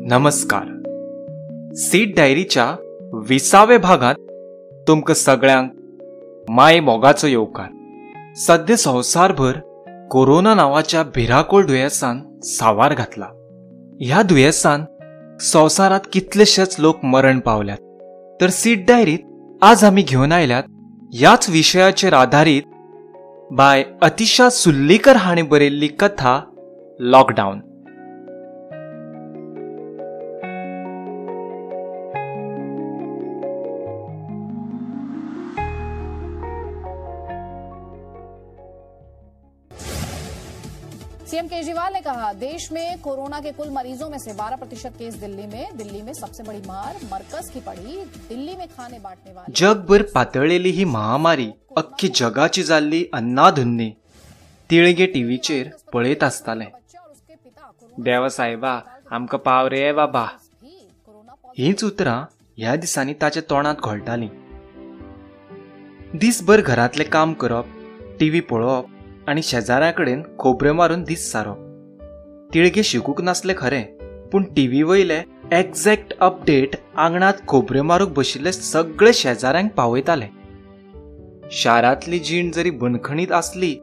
नमस्कार. सीट डायरीच्या 20व्या भागात तुमकां सगळ्यांक माय मोगाचो येवकार. सद्या संवसारभर कोरोना नांवाच्या भिरांकूळ दुयेंसान सावार घातला. ह्या दुयेंसान संवसारांत कितलेशेच लोक मरण पावल्यात. तर सीट डायरीत आज आमी घेवन आयल्यात ह्याच विशयाचेर आधारीत बाय अतिशा सुर्लीकर हांणी बरयल्ली कथा लॉकडावन. सीएम केजरीवाल ने कहा, देश में कोरोना के कुल मरीजों में से 12% केस दिल्ली में। दिल्ली में सबसे बड़ी मार मरकज की पड़ी। दिल्ली में खाने बांटने वाले जगभर पातळलेली ही महामारी अख्खी जगाची जाल्ली अन्नाधुन्नी तिळगे टीव्हीचेर पळयत आसताले. देवा साहेबा आमकां पाव रे बाबा, हीच उतरां ह्या दिसांनी ताच्या तोंडांत घोळटालीं. दिसभर घरांतलें काम करप, टीव्ही पळोवप आनी शेजाऱ्या कडेन खोबऱ्यो मारून दीस सारप. तिळगे शिकूंक नासले खरें, पूण टीव्ही वयले एग्जॅक्ट अपडेट आंगणांत खोबऱ्यो मारूंक बशिल्ले सगळे शेजाऱ्यांक पावयताले. शारांतली जीण जरी बंदखणीत आसली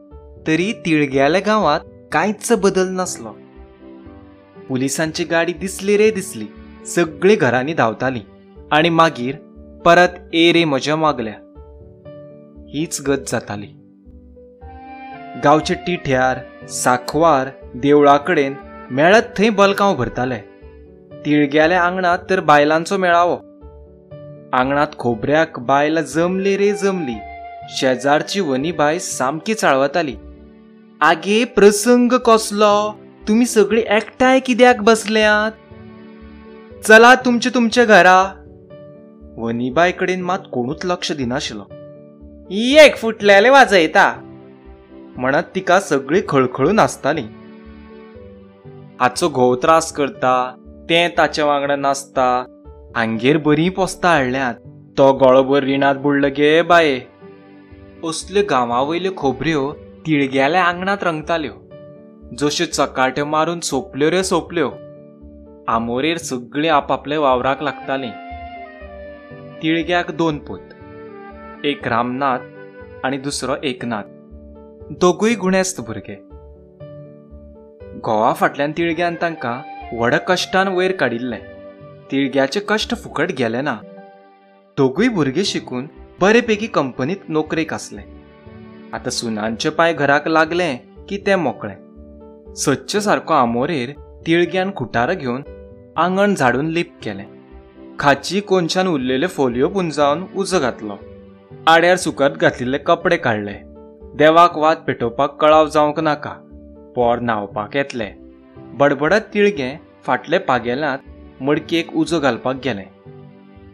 तरी तिळग्याल्या गांवांत कांयच बदल नासलो. पुलिसांची गाडी दिसली रे दिसली सगळीं घरांनी धांवताली आनी मागीर परत ए रे म्हज्या मागल्या हीच गत जाताली. गांवच्या टिठ्यार, साखवार, देवळा कडेन मेळत थंय बलकांव भरताले. तिळग्याल्या आंगणांत तर बायलांचो मेळावो. आंगणांत खोबऱ्याक बायलां जमली रे जमली. शेजारची वनीबाय सामकी चाळवताली. आगे प्रसंग कसलो, तुमी सगळीं एकठांय कित्याक बसल्यात, चला तुमचे तुमच्या घरा. वनीबाय कडेन मात कोणूच लक्ष दिनाशिल्लो. ही एक फुटलेले वाजयता म्हणत तिका सगळी खळखळून आसताली. हाचो घोव त्रास करता, तें ताच्या वांगडा नासता, हांगेर बरीं पोस्तां हाडल्यात, तो गोळोभर रिणांत बुडलो गे बाये. असल्यो गांवा वयल्यो खोबऱ्यो तिळग्याल्या आंगणांत रंगताल्यो. जश्यो चकाट्यो मारून सोंपल्यो रे सोंपल्यो. आमोरेर सगळीं आपापल्या वावराक लागतालीं. तिळग्याक दोन पूत, एक रामनाथ आनी दुसरो एकनाथ. दोगूय गुणेस्त भुरगे. घोवा फाटल्यान तिळग्यान तांकां व्हडा कश्टान वयर काडिल्लें. तिळग्याचे कश्ट फुकट गेले ना. दोगूय भुरगे शिकून बरे पैकी कंपनीत नोकरेक आसले. आतां सुनांचे पांय घराक लागले की ते मोकळे. सदचे सारको आमोरेर तिळग्यान खुटारो घेवन आंगण झाडून लीप केलें. खाची कोनशान उरलेल्यो फोलयो पुंजावन उजो घातलो. आड्यार सुकत घातलेले कपडे काडले. देवाक वात पेटोवपाक कळाव जावंक नाका, पोर न्हावपाक येतले. बडबडत तिळगें फाटले पागेलांत मडकेक उजो घालपाक गेलें.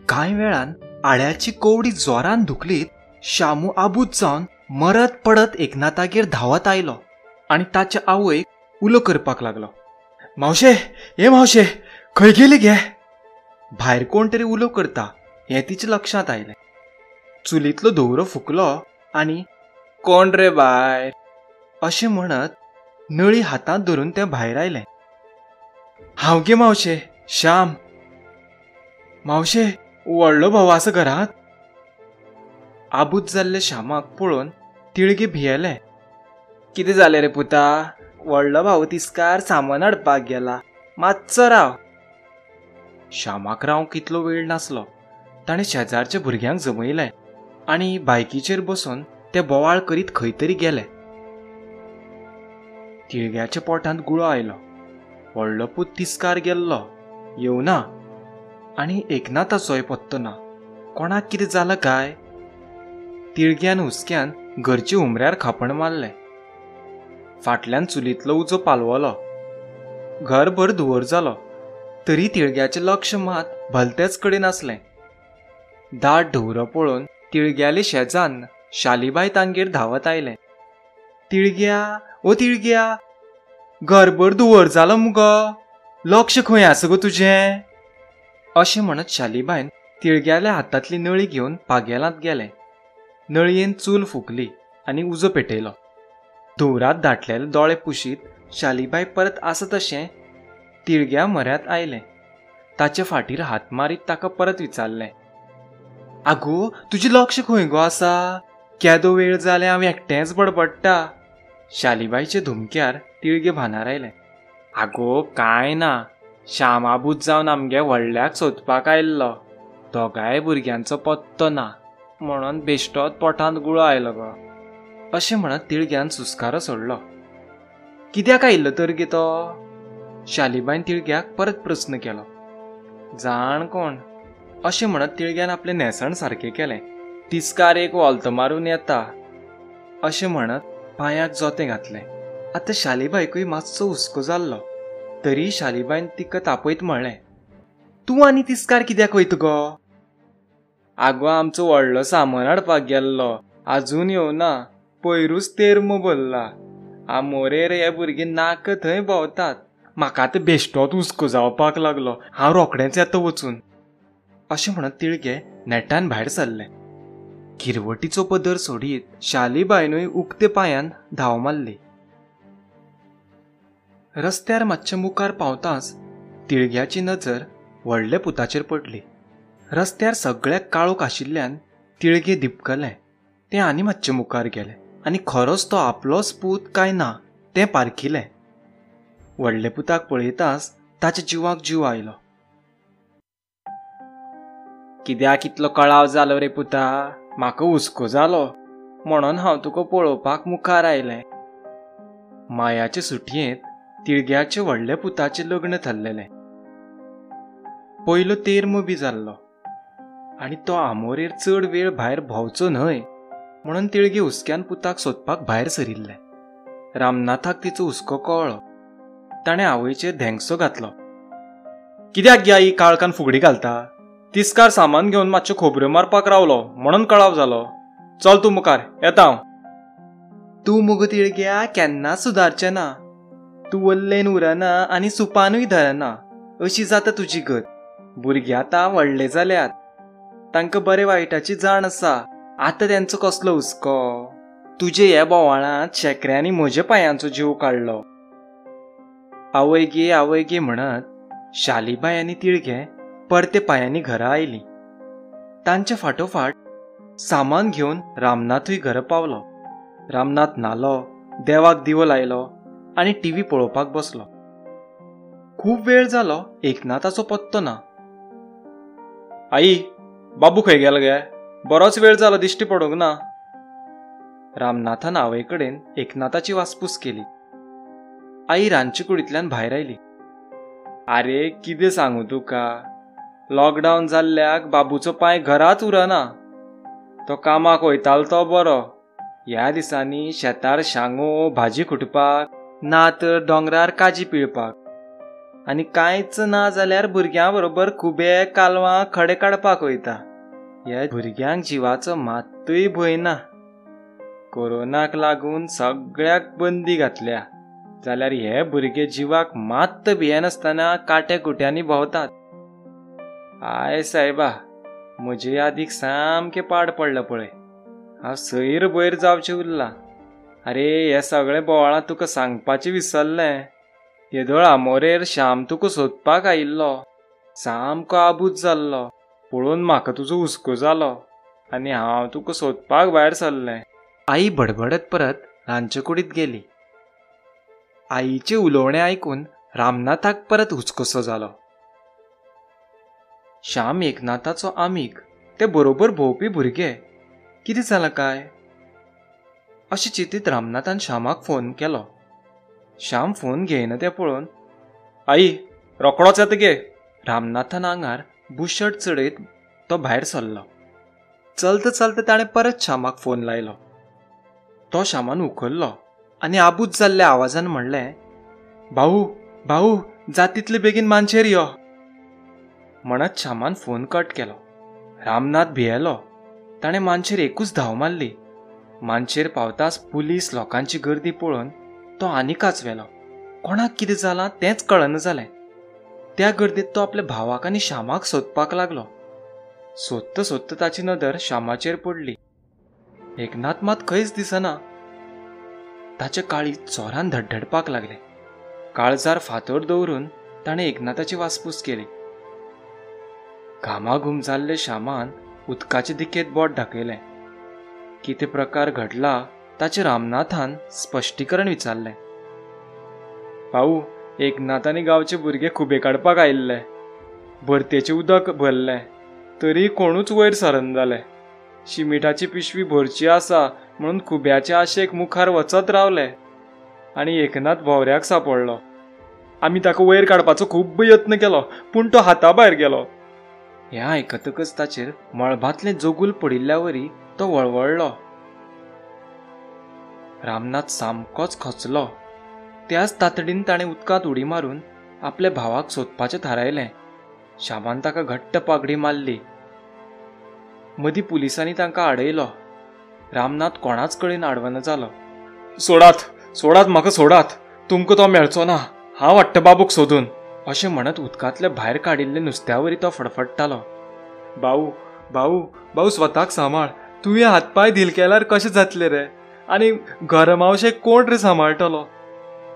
कांय वेळान आळ्याची कोवडी जोरान धुकलीत शामू आबूज जावन मरत पडत एकनाथागेर धांवत आयलो आनी ताच्या आवयक उलो करपाक लागलो. मावशे, हे मावशे, खंय गेली गे? भायर कोण तरी उलो करता हें तिच्या लक्षांत आयलें. चुलींतलो धुंवरो फुकलो आनी कोण रे भायर अशें म्हणत नळी हातांत धरून तें भायर आयलें. हांव गे मावशे, श्याम. मावशे, व्हडलो भाव आसा घरांत? आबूज जाल्ले श्यामाक पळोवन तिळगे भियेलें. कितें जालें रे पुता? व्हडलो भाव तिस्कार सामान हाडपाक गेला, मातसो राव. श्यामाक रावंक इतलो वेळ नासलो. ताणें शेजारच्या भुरग्यांक जमयलें आनी बायकीचेर बसून ते बोवाळ करीत खंय तरी गेले. तिळग्याच्या पोटांत गुळो आयलो. व्हडलो पूत तिस्कार गेल्लो, येवना आनी एकनाथाचोय पत्तो ना. कोणाक कितें जालां काय? तिळग्यान हुसक्यान घरच्या हुमऱ्यार खापण मारलें. फाटल्यान चुलींतलो उजो पालवलो. घरभर धुंवर जालो. तरी तिळग्याचें लक्ष मात भलतेच कडेन आसलें. दाट धुंवरो पळोवन तिळग्याले शेजान्न शालीबाय तांगेर धांवत आयलें. तिळग्या, ओ तिळग्या, घरभर धुंवर जालो मुगो, लक्ष खंय आसा गो तुजें? अशें म्हणत शालीबायन तिळग्याल्या हातांतली नळी घेवन पागेलांत गेलें. नळयेन चूल फुकली आनी उजो पेटयलो. धुंवरात दाटलेले दोळे पुशीत शालीबाय परत आसा तशें तिळग्या म्हऱ्यांत आयलें. ताचे फाटीर हात मारीत ताका परत विचारलें, आगो तुजें लक्ष खंय गो आसा? केदो वेळ जालें हांव एकटेंच बडबडटा. शालीबायच्या धुमक्यार तिळगे भानार आयलें. आगो कांय ना, श्यामाबूत जावन आमगे व्हडल्याक सोदपाक आयिल्लो. दोगांय भुरग्यांचो पत्तो ना म्हणून बेश्टोत पोटांत गुळो आयलो गो. अशें म्हणत तिळग्यान सुस्कारो सोडलो. कित्याक आयिल्लो तर गे तो? शालीबायन तिळग्याक परत प्रस्न केलो. जाण कोण, अशें म्हणत तिळग्यान आपलें न्हेसण सारकें केलें. तिस्कार एक वॉल्त मारून येता अशें म्हणत पांयाक जोतें घातलें. आतां शालीबायकूय मातसो हुस्को जाल्लो. तरी शालीबायन तिका तापयत म्हळें, तूं आनी तिस्कार कित्याक वयता गो? आगो आमचो व्हडलो सामान हाडपाक गेल्लो, आजून येवना, पयरूच तेर्म भरला. आमोरेर हे भुरगे नाक थंय भोंवतात. म्हाका आतां बेश्टोच हुस्को जावपाक लागलो, हांव रोखडेंच येता वचून. अशें म्हणत तिळगे नेटान भायर सरलें. किरवटीचो पदर सोडीत शालीबायनूय उक्ते पांयान धांव मारली. रस्त्यार मातशें मुखार पावतांच तिळग्याची नजर व्हडल्या पुताचेर पडली. रस्त्यार सगळ्याक काळोख आशिल्ल्यान तिळगे दिपकलें. तें आनी मातशें मुखार गेलें आनी खरोच तो आपलोच पूत काय ना तें पारखिलें. व्हडल्या पुताक पळयताच ताच्या जिवाक जीव आयलो. कित्याक इतलो कळाव जालो रे पुता? म्हाका हुस्को जालो म्हणून हांव तुका पळोवपाक मुखार आयलें. मायाचे सुटयेंत तिळग्याचे व्हडल्या पुताचें लग्न थारलेलें. पयलो तेर्म बी जाल्लो आनी तो आमोरेर चड वेळ भायर भोंवचो न्हय म्हणून तिळगे हुस्क्यान पुताक सोदपाक भायर सरिल्लें. रामनाथाक तिचो हुस्को कळ्ळो. ताणें आवयचेर धेंगसो घातलो. कित्याक गे आई काळखान फुगडी घालता? तिस्कार सामान घेवन मातश्यो खोबऱ्यो मारपाक रावलो म्हणून कळाव जालो. चल तूं मुखार, येता हांव. तूं मुगो तिळग्या केन्ना सुदारचें ना. तूं वल्लेन उरना आनी सुपानूय धरना, अशी जाता तुजी गत. भुरगीं आतां व्हडले जाल्यात, तांकां बरे वायटाची जाण आसा. आतां तेंचो कसलो हुस्को? तुजे हे बोवाळांत शेकऱ्यांनी म्हज्या पांयांचो जीव काडलो. आवय गे आवय गे म्हणत शालीबाय आनी तिळगे परते पांयांनी घरा आयलीं. तांचे फाटोफाट सामान घेवन रामनाथूय घरा पावलो. रामनाथ न्हालो, देवाक दिवो लायलो आनी टीव्ही पळोवपाक बसलो. खूब वेळ जालो एकनाथाचो पत्तो ना. आई, बाबू खंय गेलो गे? बरोच वेळ जालो दिश्टी पडूंक ना. रामनाथान आवय कडेन एकनाथाची वासपूस केली. आई रांदचे कुडींतल्यान भायर आयली. आरे कितें सांगू तुका, लॉकडावन जाल्ल्याक बाबूचो पांय घराच उरना. तो कामाक वयतालो तो बरो. ह्या दिसांनी शेतार शांगो भाजी खुटपाक, ना तर दोंगरार काजी पिळपाक, आनी कांयच ना जाल्यार भुरग्यां बरोबर खुबे कालवां खडे काडपाक वयता. ह्या भुरग्यांक जिवाचो मात्तूय भंय ना. कोरोनाक लागून सगळ्याक बंदी घातल्या, जाल्यार हे भुरगे जिवाक मात्त भियेनासतना काट्या कुट्यांनी भोंवतात. I सायबा, म्हजे यादीक सामकें पाड पडलां पळय. हांव सैर भयर जावचें उरलां. आरे हे सगळें बोवाळां तुका सांगपाचें विसरलें. येदोळ आमोरेर श्याम तुका सोदपाक आयिल्लो, सामको आबूज जाल्लो. पळोवन म्हाका तुजो हुस्को जालो आनी हांव तुका सोदपाक भायर सरलें. आई बडबडत परत रांदचे कुडींत गेली. आईचें उलोवणें आयकून रामनाथाक परत हुस्कोसो जालो. श्याम एकनाथाचो आमीग, ते बरोबर भोंवपी भुरगे, कितें जालां काय अशें चिंतीत रामनाथान श्यामाक फोन केलो. श्याम फोन घेयना तें पळोवन, आई रोकडोच येता गे. रामनाथान आंगार बुशर्ट चडयत तो भायर सरलो. चलता चलता ताणें परत श्यामाक फोन लायलो. तो श्यामान उखल्लो आनी आबूज जाल्ल्या आवाजान म्हणलें, भाऊ भाऊ जात तितले बेगीन मानशेर यो. म्हणत श्यामान फोन कट केलो. रामनाथ भियेलो. ताणें मानशेर एकूच धांव मारली. मानशेर पावताच पुलीस लोकांची गर्दी पळोवन तो आनी कांचवेलो. कोणाक कितें जालां तेंच कळना जालें. त्या गर्दीत तो आपल्या भावाक आनी श्यामाक सोदपाक लागलो. सोदता सोदता ताची नदर श्यामाचेर पडली. एकनाथ मात खंयच दिसना. ताचें काळीज जोरान धडधडपाक लागलें. काळजार फातर दवरून ताणें एकनाथाची वासपूस केली. घामाघूम जाल्ले श्यामान उदकाचे दिकेत बोट दाखयलें. कितें प्रकार घडला ताचें रामनाथान स्पश्टीकरण विचारलें. भाऊ, एकनाथांनी गांवचे भुरगे खुबे काडपाक आयिल्ले. भरतेचें उदक भरलें तरी कोणूच वयर सरन जाले. शिमिटाची पिशवी भरची आसा म्हणून खुब्याचे आशेक मुखार वचत रावले आनी एकनाथ भोंवऱ्याक सांपडलो. आमी ताका वयर काडपाचो खूब यत्न केलो पूण तो हाता भायर गेलो. हें आयकतकच ताचेर मळबांतलें जोगूल पडिल्ल्यावरी तो वळवळ्ळो. रामनाथ सामकोच खचलो. त्याच तातडीन ताणें उदकांत उडी मारून आपल्या भावाक सोदपाचें थारायलें. श्यामान ताका घट्ट पागडी मारली. मदीं पुलिसांनी तांकां आडयलो. रामनाथ कोणाच कडेन आडवना जालो. सोडात, सोडात म्हाका सोडात, तुमकां तो मेळचो ना, हांव हाडटा बाबूक सोदून, अशें म्हणत उदकांतले भायर काडिल्ले नुस्त्यावरी तो फडफडटालो. भाऊ, भाऊ, भाऊ, स्वताक सांबाळ. तुवें हातपांय धील केल्यार कशें जातलें रे? आनी घरमावशेक कोण रे सांबाळटलो?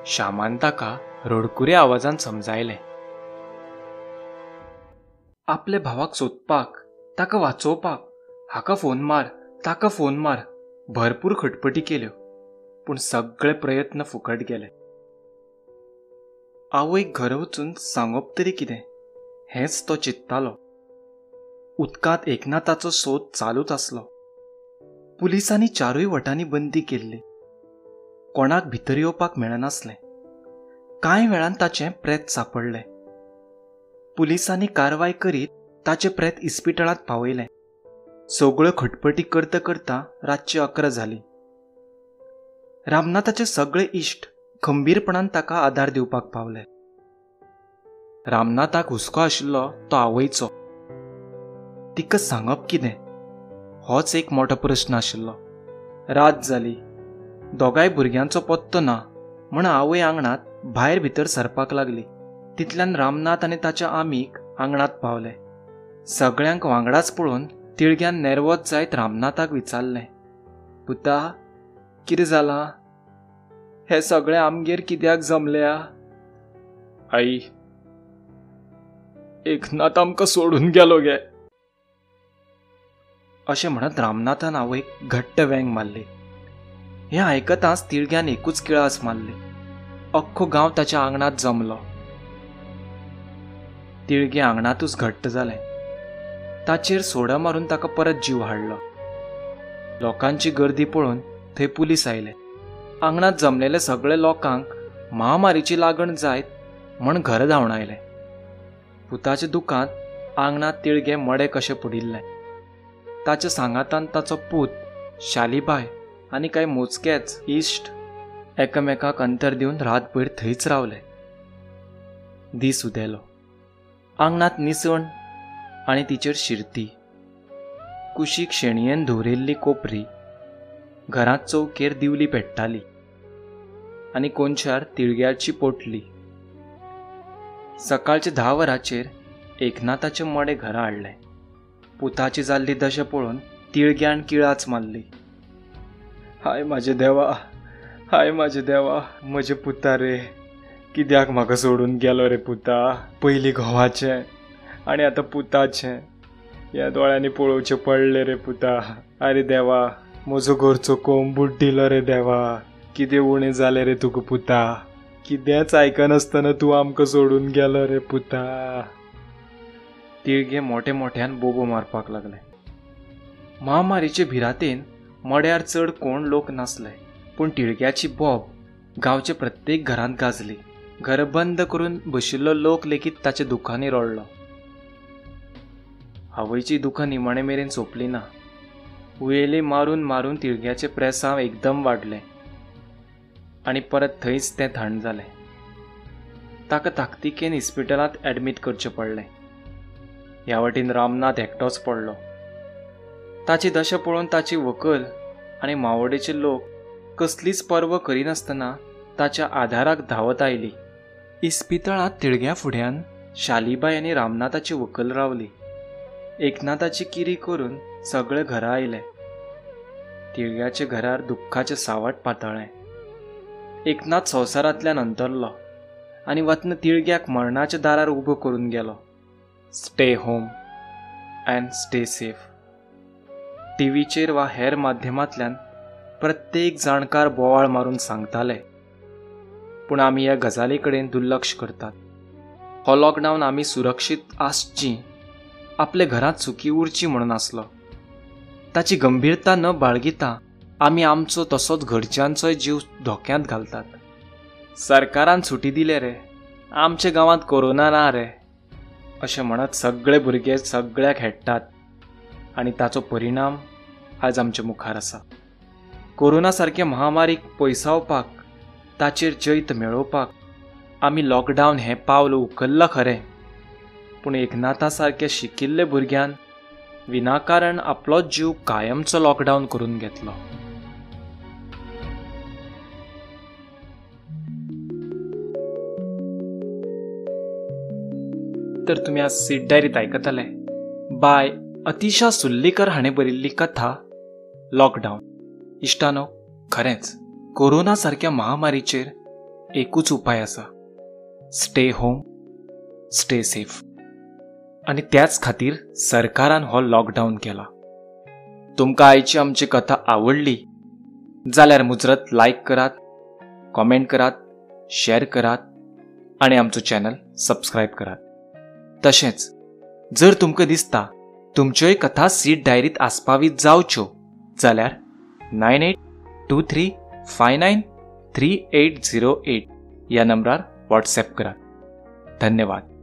श्यामान ताका रडकुऱ्या आवाजान समजायलें. आपल्या भावाक सोदपाक, ताका वाचोवपाक हाका फोन मार, ताका फोन मार, भरपूर खटपटी केल्यो पूण सगळे प्रयत्न फुकट गेले. आवयक घर वचून सांगप तरी कितें हेंच तो चिंततालो. उदकांत एकनाथाचो सोद चालूच आसलो. पुलिसांनी चारूय वटांनी बंदी केल्ली. कोणाक भितर येवपाक मेळनासलें. कांय वेळान ताचें प्रेत सांपडलें. पुलिसांनी कारवाय करीत ताचें प्रेत इस्पितळांत पावयलें. सगळ्यो खटपटी करता करता रातची 11 जाली. रामनाथाचे सगळे इश्ट खंबीरपणान ताका आदार दिवपाक पावले. रामनाथाक हुस्को आशिल्लो तो आवयचो. तिका सांगप कितें होच एक मोठो प्रश्न आशिल्लो. रात जाली. दोगांय भुरग्यांचो पत्तो ना म्हण आवय आंगणांत भायर भितर सरपाक लागली. तितल्यान रामनाथ आनी ताच्या आमीक आंगणांत पावले. सगळ्यांक वांगडाच पळोवन तिळग्यान नेर्वोज जायत रामनाथाक विचारलें, पुता, कितें जालां? हे सगळे आमगेर कित्याक जमल्या? आई, एकनाथ आमकां सोडून गेलो गे, अशें म्हणत रामनाथान आवयक घट्ट वेंग मारली. हें आयकताच तिळग्यान एकूच किळास मारली. अख्खो गांव ताच्या आंगणांत जमलो. तिळगे आंगणांतूच घट्ट जालें. ताचेर सोडा मारून ताका परत जीव हाडलो. लोकांची गर्दी पळोवन थंय पुलीस आयले. आंगणांत जमलेले सगळे लोकांक महामारीची लागण जायत म्हण घर धांवणायले. पुताच्या दुकांत आंगणांत तिळगे मडें कशें पडिल्लें. ताच्या सांगातान ताचो पूत, शालीबाय आनी कांय मोजकेच इश्ट एकामेकाक अंतर दिवन रातभर थंयच रावले. दीस उदेलो. आंगणांत निसण आनी तिचेर शिरती, कुशीक शेणयेन दवरिल्ली कोपरी, घरांत चौकेर दिवली पेट्टाली आनी कोनशार तिळग्याची पोटली. सकाळच्या 10 वरांचेर एकनाथाचें मडें घरा हाडलें. पुताची जाल्ली दशा पळोवन तिळग्यान किळाच मारली. हाय म्हाजे देवा, हाय म्हाजे देवा, म्हजे पुता रे, कित्याक म्हाका सोडून गेलो रे पुता? पयलीं घोवाचें आनी आतां पुताचें ह्या दोळ्यांनी पळोवचें पडलें रे पुता. आरे देवा, म्हजो घरचो कोंब बुड्डिलो रे देवा, कितें उणें जालें रे तुका पुता? कितेंच आयकनासतना तूं आमकां सोडून गेलो रे पुता. तिळगे मोठे मोठ्यान बोबो मारपाक लागले. महामारीचे भिरांतेन मड्यार चड कोण लोक नासले, पूण टिळग्याची बोब गांवचे प्रत्येक घरांत गाजली. घर बंद करून बशिल्लो लोक लेगीत ताच्या दुखांनी रडलो. आवयची दुखां निमाणे मेरेन सोंपली ना. उयेले मारून मारून तिळग्याचें प्रेसांव एकदम वाडलें आनी परत थंयच तें थंड जालें. ताका ताकतिकेन इस्पितळांत ॲडमीट करचें पडलें. ह्या वटेन रामनाथ एकटोच पडलो. ताची दशा पळोवन ताची व्हंकल आनी मावोडेचे लोक कसलीच पर्व करिनासतना ताच्या आधाराक धांवत आयली. इस्पितळांत तिळग्या फुड्यान शालीबाय आनी रामनाथाची व्हंकल रावली. एकनाथाची किरी करून सगळे घरा आयले. तिळग्याच्या घरार दुख्खाचें सावट पातळ्ळें. एकनाथ संवसारांतल्यान अंतरलो आनी वतना तिळग्याक मरणाच्या दारार उबो करून गेलो. Stay home and stay safe. टीव्हीचेर वा हेर माध्यमांतल्यान प्रत्येक जाणकार बोवाळ मारून सांगताले, पूण आमी ह्या गजाली कडेन दुर्लक्ष करतात. हो लॉकडावन आमी सुरक्षीत आसची, आपल्या घरांत सुखी उरची म्हणून आसलो. ताची गंभीरता न बाळगिता आमी आमचो तसोच घरच्यांचोय जीव धोक्यांत घालतात. सरकारान सुटी दिले रे, आमच्या गांवांत कोरोना ना रे, अशें म्हणत सगळे भुरगे सगळ्याक हेडटात आनी ताचो परिणाम आज आमच्या मुखार आसा. कोरोना सारक्या महामारीक पयसावपाक, ताचेर जैत मेळोवपाक आमी लॉकडावन हें पावल उखल्लां खरें, पूण एकनाथा सारक्या शिकिल्ल्या भुरग्यान विनाकारण आपलोच जीव कायमचो लॉकडावन करून घेतलो. तर तुमी आज सीट डायरीत आयकतले बाय अतिशा सुर्लीकर हाणें बरयल्ली कथा लॉकडावन. इश्टानो, खरेंच कोरोना सारक्या महामारीचेर एकूच उपाय आसा, स्टे होम स्टे सेफ. आनी त्याच खातीर सरकारान हो लॉकडावन केला. तुमकां आयची आमची कथा आवडली जाल्यार मुजरत लायक करात, कॉमेंट करात, शेअर करात आनी आमचो चॅनल सबस्क्रायब करात. तशेंच जर तुमकां दिसता तुमच्योय कथा सीट डायरीत आस्पावीत जावच्यो जाल्यार 9823 59 3808 ह्या नंबरार व्हॉट्सॲप करात. धन्यवाद.